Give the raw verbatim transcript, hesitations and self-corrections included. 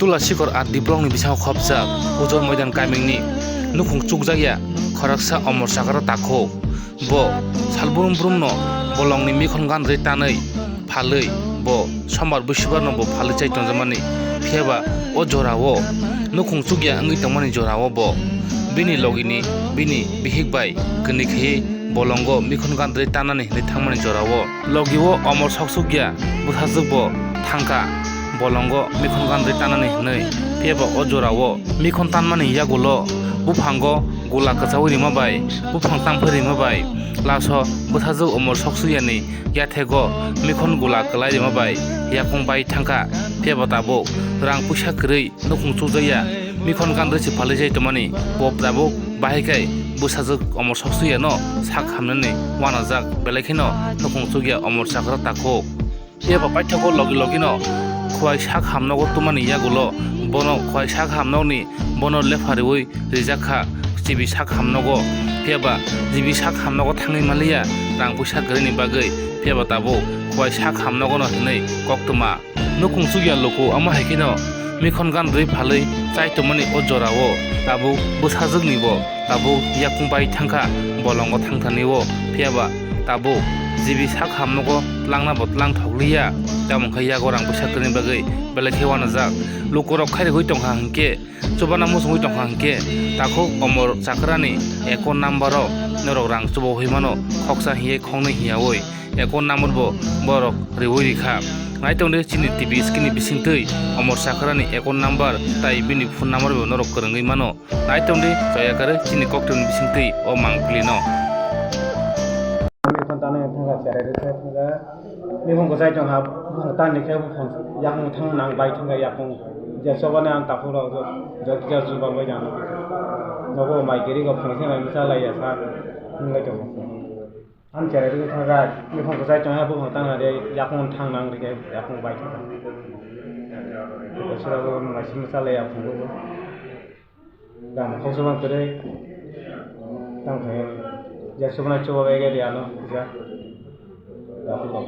Chula sikor art diplomni bisingo khopjak Ujor Moidan kamingni nukhung chukjakya khoroksa omor chakra takhuk. Bo salbrum brumno bolongni mikhon gandrwi tanwi phalwi bo sombar busibarno bo phalwi chai tongjakmani. Phiyaba o jorao nukhung chukya wngwi tongmani jorao bo bini logini bini bihik bai kwnwi khaiwi bolongo mikhon gandrwi tanani hinwi thangmani jorao. Logi o omor sok sukya bwsajwk bo thangkha bolongo mikhon gandrwi tanani hinwi. Phiyaba o jorao mikhon tanmani yagulo buphango gula kwchaui rima bai, buphang tangphai rima bai, laso bwsajwk omor sok sukyani yathego mikhon gula kwlai rima bai yakung bai thangkha. Phiyaba tabuk rang puisa kwrwi nukhung chukjakya mikhon gandrwi se phalwi jai tongmani. Bo tabuk bahai khai bwsajwk omor sok sukyano sak hamnani uanajak, belai kheno nukhung chukya omor chakra takhuk. Phiyaba paithago logi logino khwai sak hamnogo tumani yagulo bono khwai sak hamnokni bono lepha riui rijak kha jibi sak hamnogo. Phiyaba jibi sak hamnogo thangwi manliya rang puisa kwrwini bagwi. Phiyaba tabuk khwai sak hamnogono hinwi koktwma. Nukhung chukya luku amo hai kheno mikhon gandrwi phalwi chai tongmani o jorao tabuk bwsajwkni bo tabuk yakung bai thangkha bolongo thangthani o. Phiyaba tabuk jibi sak hamnogo tlangna bo tlang thokliya, tamo khe yago rang puisa kwrwini bagwi belai khe uanajak. Lukurok khairigwi tongkha hinkhe, chubana muchungwi tongkha hinkhe, takhuk omor chakrani account number o norok rang chubaui mano, khoksa hiye khoknwi hiyaui. Account number bo borok riui rikha. Naitongdi chini T V screen ni bisingtwi omor chakrani account number tai bini phone number bo norok kwrwngwi mano. Naitongdi choyakarwi chini koktwini bisingtwi o mangpili no. Mikhon tanwi thangkha, cherai rwkhe thangkha. Mikhon kwchai tongkha, buphang tanni khe buphang yakung thang nang bai thangkha yakung. Je chobani ang takhuk rok jotja juba bai jang. Nogo mai giri go phang se mai bwsa lai ya sa. Wng lai tongo. Ang cherai rwgwi thangkha, mikhon kwchai tongya, buphang tangna de, yakung thang nang rwkhe, yakung bai thangkha. Bwswrabo maising bwsa laiya phungo bo. Gam khoksa man kwrwi. Tang khe, je subnai chuba bai khe de ano, ja. Yakung bai.